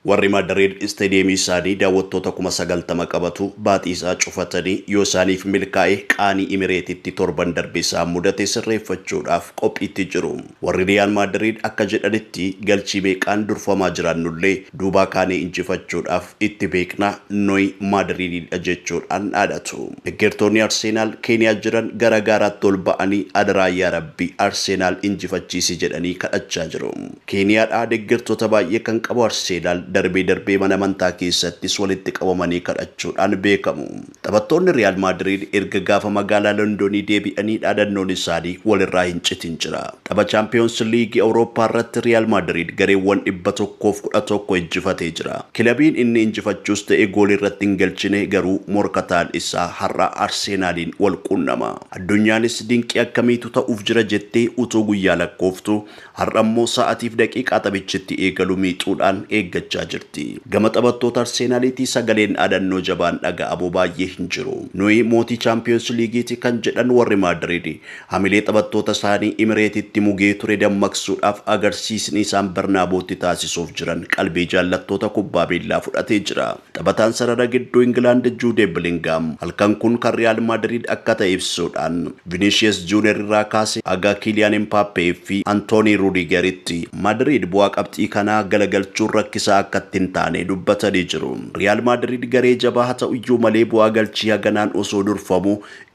Warri Maadriid isteediyeemii isaanii daawwattoota 90,000 qabatu baaxii isaa cufatanii yoo isaaniif milkaa'e qaanii Imireetitti torban darbe isaan mudate sirreeffachuudhaaf qophiitti jiru. Warri Riyaal Maadriid akka jedhanitti galchii meeqaan durfamaa jiraannullee duubaa kaanee injifachuudhaaf itti beekna, nuyi Maadriididha jechuudhaan dhaadatu. Deggertoonni Arseenaal Keeniyaa jiran gara gaaraatti ol ba'anii adaraa yaa Rabbi Arseenaal injifachiisi jedhanii kadhachaa jiru. Keeniyaadhaa deggertoota baay'ee kan qabu Arseenaal darbee darbee mana amantaa keessattis walitti qabamanii kadhachuudhaan beekamu. Taphattoonni Riyaal Maadriid erga gaafa magaalaa Londonii deebi'anii dhaadannoon isaanii walirraa hin citin jira. Tapha Chaampiyoons Liigii Awurooppaa irratti Riyaal Maadriid gareewwan 111 injifatee jira. Kilabiin inni injifachuus ta'e goolii irratti hin galchine garuu morkataan isaa har'a Arseenaaliin wal quunnama. Addunyaanis dinqii akkamiitu ta'uuf jira jettee utuu guyyaa lakkooftu har'a immoo sa'atiif daqiiqaa taphichitti eegalu miixuudhaan eeggachaa jirti. Gama taphattoota Arseenaaliitii sagaleen dhaadannoo jabaan dhaga'amu baay'ee hin jiru. Nuyi mootii Chaampiyoons Liigiiti kan jedhan warri Maadriid hamilee taphattoota isaanii Imireetitti mugee ture dammaqsuudhaaf agarsiisni isaan Bernaabootti taasisuuf jiran qalbii jaallattoota kubbaa miillaa fudhatee jira. Taphataan sarara gidduu Ingilaand Juudee Bilingaam halkan kun kan Riyaal Maadriid akka ta'e ibsuudhaan Vinicius Junior irraa kaasee haga Kiiliyaan Impaappee fi Antoonii Ruudigeritti Maadriid bu'aa qabxii kanaa galagalchuun rakkisaa akka itti hin taane dubbatanii jiru. Riyaal Maadriid garee jabaa haa ta'u iyyuu malee bu'aa galchii haganaan osoo durfamu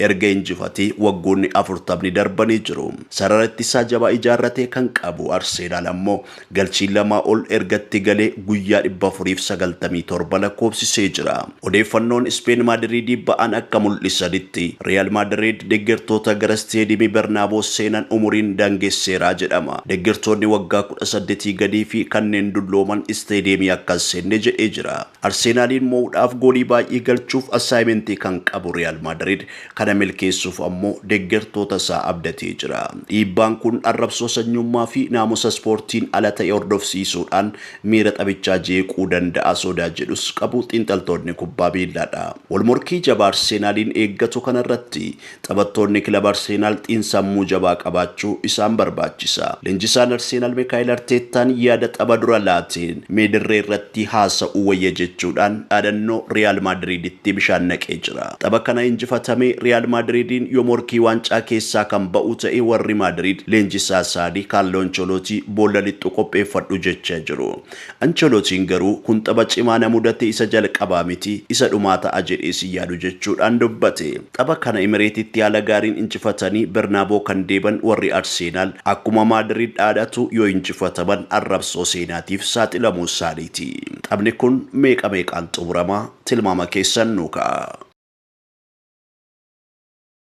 erga injifatee waggoonni 40 darbanii jiru. Sarara ittisaa jabaa ijaarratee kan qabu Arseenaal ammoo galchii lamaa ol ergatti galee guyyaa 497 lakkoofsisee jira. Odeeffannoon Ispeen Maadriidii ba'an akka mul'isanitti Riyaal Maadriid deeggartoota gara isteediyeemii Bernaaboo seenan umuriin daangesseeraa jedhama. Deeggartoonni waggaa 18 gadii fi kanneen dullooman isteediyeemii akka hin seenne jedhee jira. Arseenaaliin mo'uudhaaf goolii baay'ee galchuuf assaayimentii kan qabu Riyaal Maadriid kana milkeessuuf ammoo deeggartoota isaa abdatee jira. Dhiibbaan kun arrabsoo sanyummaa fi naamusa ispoortiin ala ta'e hordofsiisuudhaan miira taphichaa jeequu danda'a sodaa jedhus qabu xiinxaltoonni kubbaa miillaadha. Walmorkii jabaa Arseenaaliin eeggatu kanarratti taphattoonni kilaba Arseenaal xiinsammuu jabaa qabaachuu isaan barbaachisa. Leenjisaan Arseenaal Mikaa'el Arteettaan yaada tapha dura laateen mee dirree irratti haasa'uu wayya jechuudhaan dhaadannoo Riyaal Maadriiditti bishaan naqee jira. Tapha kana injifatamee Riyaal Maadriidiin yoo morkii waancaa keessaa kan ba'u ta'e warri Maadriid leenjisaa isaanii Kaarloo Ancelootii boolla lixxu qopheeffadhu jechaa jiru. Ancelootiin garuu kun tapha cimaa na mudate isa jalqabaa miti isa dhumaa ta'a jedhee si yaadu jechuudhaan dubbate. Tapha kana Imireetitti haala gaariin injifatanii Bernaaboo kan deeban warri Arseenaal akkuma Maadriid dhaadhatu yoo injifataman arrabsoo seenaatiif saaxilamuu isaaniiti. Taphni kun meeqa meeqaan xumurama? Tilmaama keessan nuu ka'a.